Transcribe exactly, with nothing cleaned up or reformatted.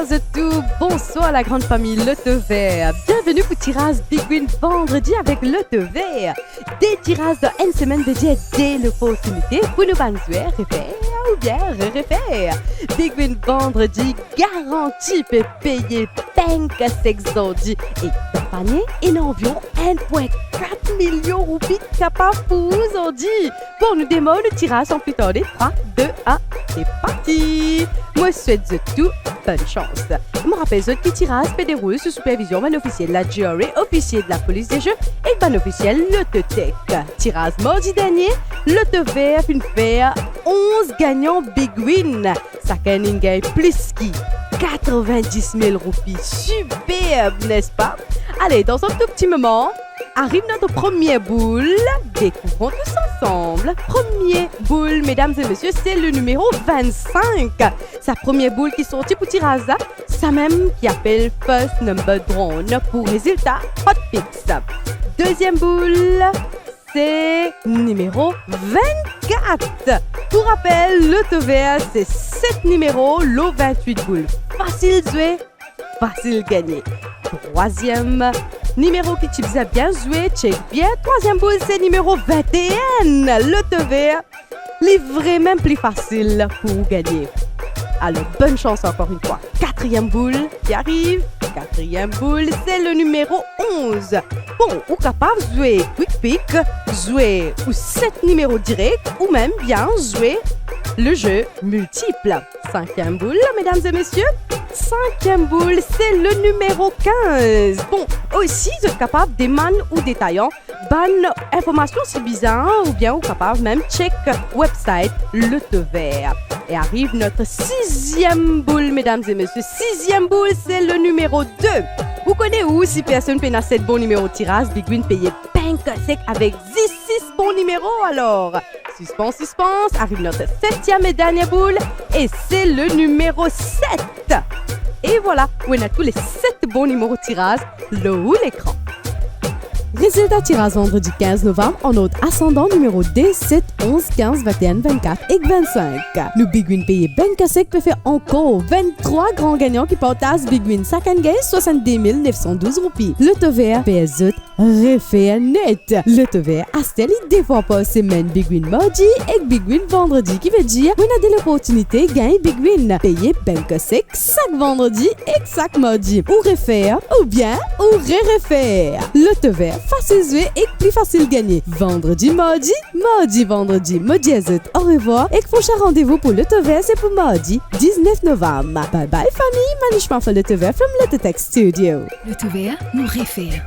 Zot tou, bonswar lagran fami Loto Ver. Bienveni pou tiraz Big Win vandredi avek Loto Ver. De tiraz dan enn semenn, vedir de loportinite pou nou bann zwer refer oubien re-refer. Big Win vandredi garanti pe peye peng sek zordi e dan panie ena anviron enn pwin kat milion roupi kapav pou ou zordi. Bon, nou demar nou tiraz san pli tarde. Trwa, de, enn, se parti! Mo swet zot tou bonn sans. Mo rapel zot ki tiraz pe deroul sou sipervizion bann ofisie la G R A, ofisie de la Police des Jeux ek bann ofisiel Lototech. Tiraz mardi dernie, Loto Ver finn fer onz gagnan Big Win. Sakenn inn gagn plis ki katrevin-dis mil roupi. Siperb, nespa? Ale, dan enn tou pti moman, ariv nou premie boul, dekouvron tous ansanm. Premie boul, medam e mesie, se le nimero vinn-sink. Sa premie boul ki sorti pou tiraz la, samem ki apel First Number Drawn pou rezilta Hot Picks. Deziem boul, se nimero vinn-kat. Pou rapel, Loto Ver se set nimero lor vinn-wit boul. Fasil zwe, fasil gagne. Trwaziem nimero ki ti bizin bien zwe, chek bien. Trwaziem boul, se nimero vinn-enn. Loto Ver, li vremem pli fasil pou ou gagne. Alor, bonn sans ankor enn fwa. Katriem boul ki ariv. Katriem boul, se le nimero onz. Bon, ou kapav zwe Quick Pick, zwe ou set nimero direk, oubien bien zwe le jeu multiple. Sinkiem boul, medam e mesie. Sinkiem boul, se le nimero kinz. Bon, osi, zot kapav demann ou detayan bann informasion si bizin, oubien ou kapav mem chek website Loto Ver. E ariv nou siziem boul, medam e mesie. Siziem boul, se le nimero de. Ou kone ou, si personn pena set bon nimero tiraz, Big Win peye peng sek avek zis sis bon nimero. Alor, sispans, sispans, ariv nou setiem e dernie boul, e se le nimero set. E vwala, ou ena tou le set bon nimero tiraz lor ou lekran. Rezilta tiraz vandredi kinz novam an ord asandan, nimero de, set, onz, kinz, vinn-enn, vinn-kat ek vinn-sink. Nou Big Win peye peng sek pe fer ankor vinn-trwa gran gagnan ki partaz Big Win, sakenn gagn swasann-de mil nef san douz roupi. Loto Ver fer zot refer net. Loto Ver aster li de fwa par semenn, Big Win mardi ek Big Win vandredi, ki vedir ou ena de loportinite gagn Big Win, peye peng sek sak vandredi ek sak mardi. Ou refer oubien ou re-refer. Loto Ver, fasil zwe ek pli fasil gagne. Vandredi, mardi, mardi, vandredi. Mo dir zot orevwar ek prosin randevou pou Loto Ver se pou mardi diznef novam. Bye bye fami, Manishma for Loto Ver from Lototech Studio. Loto Ver, nou refer.